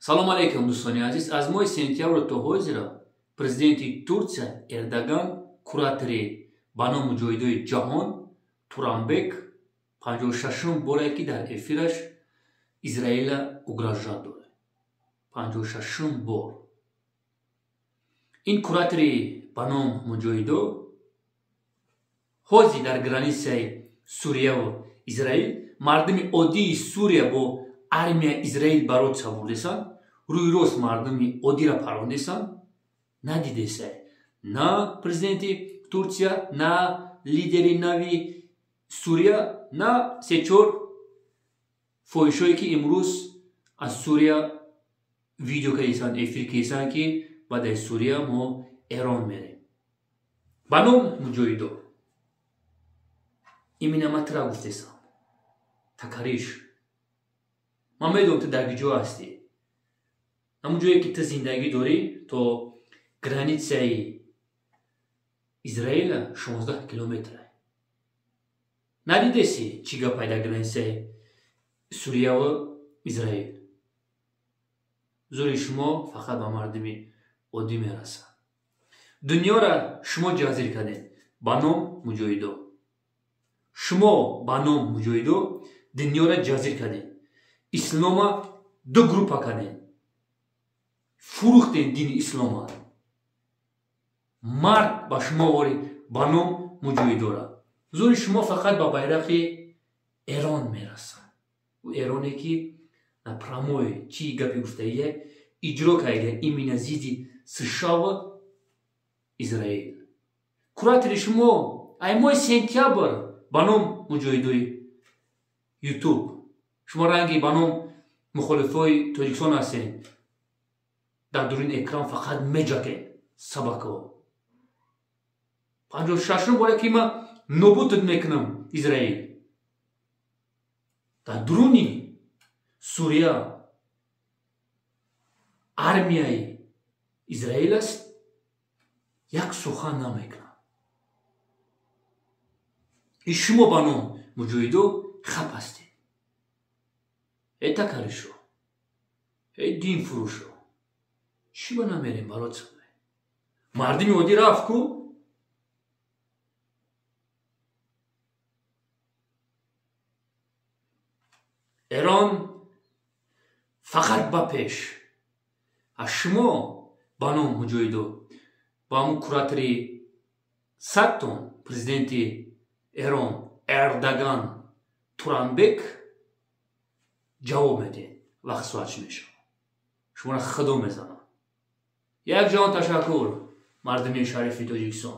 Салом алейкум, дӯстони азиз. Аз моҳи сентябр то ҳозира президенти Турсия Эрдоган, куратори ба ном муҷоҳидои ҷаҳон Туранбек, 56-ум боре ки дар эфираш Израила угрожать дорад. 56-ум бор. Ин куратори ба ном муҷоҳидо ҳозир дар границаи Сурияву Израил мардуми оддии Сурия бо армия Израил барот сабурдесанд, рӯи рост мардуми оддиро парондесанд, надидесай. На президенти Турсия, на лидери нави Сурия, на се-чор фоҳишое ки имрӯз аз Сурия видео кардесанд, эфир кардесанд, ки баъд аз Сурия мо Эрон мерем. Ба ном муҷоҳидо. Именно ман тура гуфтесам. Такариш. Ман медонам, ту дар куҷо ҳастӣ. Ҳамон ҷое ки ту зиндагӣ дорӣ, то границаи Израила 16 километр. Надидеси чӣ гапай дар границаи Сурияву Израил. Зури шумо фақат ба мардуми оддӣ мерасад. Дунёра шумо ҷазир кардед ба ном муҷоҳидо. Шумо ба ном муҷоҳидо дунёра ҷазир кардед. Ислома ду группа кардед. Фурӯхтед дини ислома. Марг ба шумо вори ба ном муҷоҳидора. Зури шумо фақат ба байрақи Эрон мерасад. Ӯ Эроне ки напрямой чӣ гапи гуфтагие иҷро карда именно зидди США Израил. Куратори шумо ай моҳи сентябр ба ном муҷоҳидои Ютуб. Шумо ранги ба ном мухолифои Тоҷикистон ҳастед. Дар дурини экран фақат меҷакед сабакҳо. 56-ум боре ки ман нобудат мекунам Израил. Дар дуруни Сурия армияи Израил аст, як сухан намекунад. И шумо ба ном муҷоҳидо хап ҳастед. Эй такаришо, эй динфурӯшо, чӣ ба намерем барот? Мардуми оддӣ рафт ку? Эрон фақат ба пеш. Аз шумо ба ном муҷоҳидо, ба ҳамун куратори садтон президенти Эрон Эрдоган Туранбек ҷавоб медиҳед. Вақт соат чӣ мешавад? Шуморо худо мезанад. Як ҷаҳон ташаккур, мардуми шарифи Тоҷикистон.